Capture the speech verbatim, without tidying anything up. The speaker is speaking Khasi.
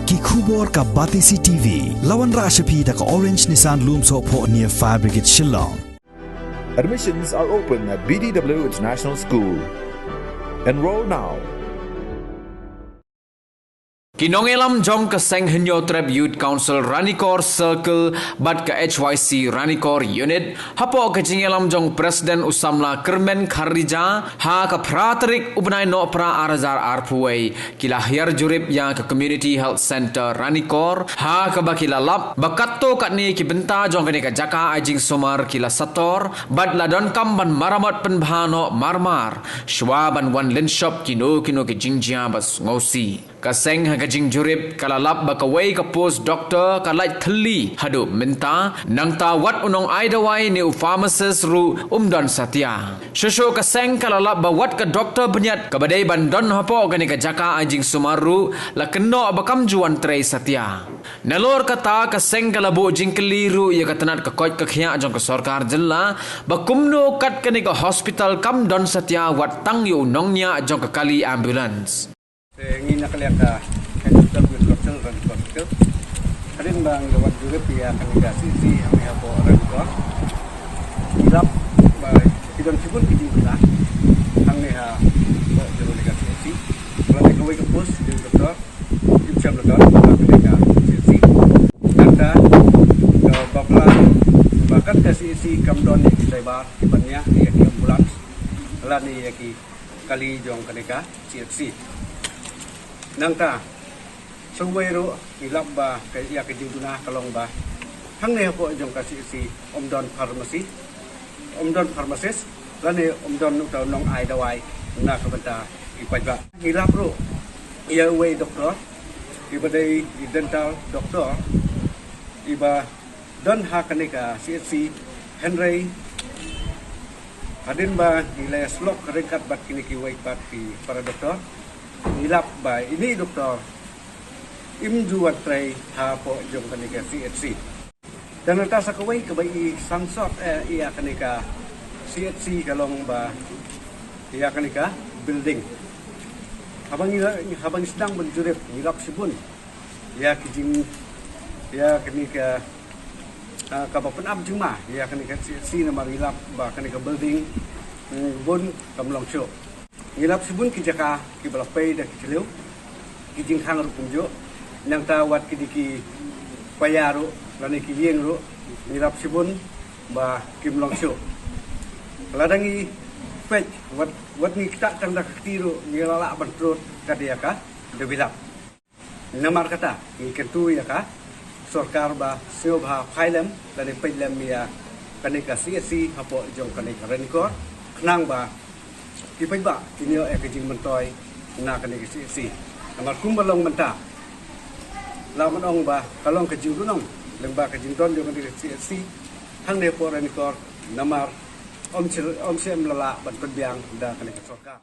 Ki khubor ka Batesi T V. La wanrah sha phi da ka Orange Nissan Lumsohphoh near Fire Brigade Shillong. Admissions are open at B D W International School. Enroll now. Ki nongïalam jong ka Seng Hynñiewtrep Youth Council Ranikor Circle bad ka H Y C Ranikor Unit, hapoh ka jingïalam jong President u samla Kyrmen Kharija, ha ka phra tarik u bnai Nohprah ar hajar arphew wei, ki la hiar jurip ïa ka Community Health Centre Ranikor, ha kaba ki la lap ba katto katne ki bynta jong kane ka jaka ai jingsumar ki la sator bad la donkam ban maramot pynbha noh marmar, shwa ban wan lynshop kino kino ki jingjia ba sngewsih. Ka seng ha ka jingjurip ka la lap ba kawei ka post doctor ka lait thylli haduh mynta, nangta wat u nongai dawai ne u pharmacist ruh um don satia. Shuh shuh ka seng ka la lap ba wat ka doctor bniat kaba dei ban don hapoh kane ka jaka ai jingsumar ruh la kynnoh ba kam ju wan trei satia. Nalor kata, ka seng ka la buh jingkylli ruh ïa ka tnat ka koit ka khiah jong ka sorkar jylla ba kumno kat kane ka hospital kam don satia wat tang ïa u nongñiah jong ka kali ambulance. Te ngi na ka liang ka Head Doctor Wit Doctor Ranikor Circle. Hadien ba ngi la wan jurip ïa kane ka C H C hangne hapoh Ranikor, ngi lap ba ki don shibun ki jingduna hangne hapoh jong kane ka C H C. Ba la dei kawei ka post jong u doctor im shym la don ha kane ka C H C. Nangta ka ba pla ba kat ka C H C kam don ïa ki driver kiban ñiah ïa ki ambulance lane ïa ki kali jong kane ka C H C. Nangta, sawei ruh ngi lap ba ka ïa ka jingduna ka long ba hangne hapoh jong ka C H C ym don pharmacy, ym don pharmacist lane ym don uta u nongai dawai na ka bynta ki paidbah. Ngi lap ruh ïa uwei doctor, iba dei i dental doctor, iba don ha kane ka C H C, hynrei hadien ba ngi la ïasyllok ryngkat bad kine kiwei pat ki para doctor, ngi lap ba ine i doctor im ju wan trei hapoh jong kane ka C H C. Te nangta sa kawei kaba i sangsot, eh, ïa kane ka C H C ka long ba ïa kane ka building. Haba ngi la, haba ngi sdang ban jurip ngi lap shibun ïa ki jing, ïa kane ka, ah, kaba pynap jingma ïa kane ka C H C namar ngi lap ba kane ka building, mm, bun kam long shuh. Ngi lap shibun ki jaka kiba la pei da ki thliew, ki jingkhang ruh kumjuh, nangta wat kine ki paia ruh lane ki ïing ruh ngi lap shibun ba kim long shuh. Lada ngi peit wat, wat ngi ktah tang da ka kti ruh ngi la lah ban trud kat ïa ka develop. Namar kata ngi kyntu ïa ka sorkar ba sngewbha phai lem lane peit lem ïa kane ka C H C hapoh jong kane ka Ranikor, khnang ba ki paidbah kin ïoh ïa ka jingmyntoi na kane ka C H C. Namar kumba long mynta, la man ong ba ka long ka jingdunong lyngba ka jingdon jong kane ka C H C hangne hapoh Ranikor, namar ym shym, ym shym la lah ban pynbiang da kane ka sorkar.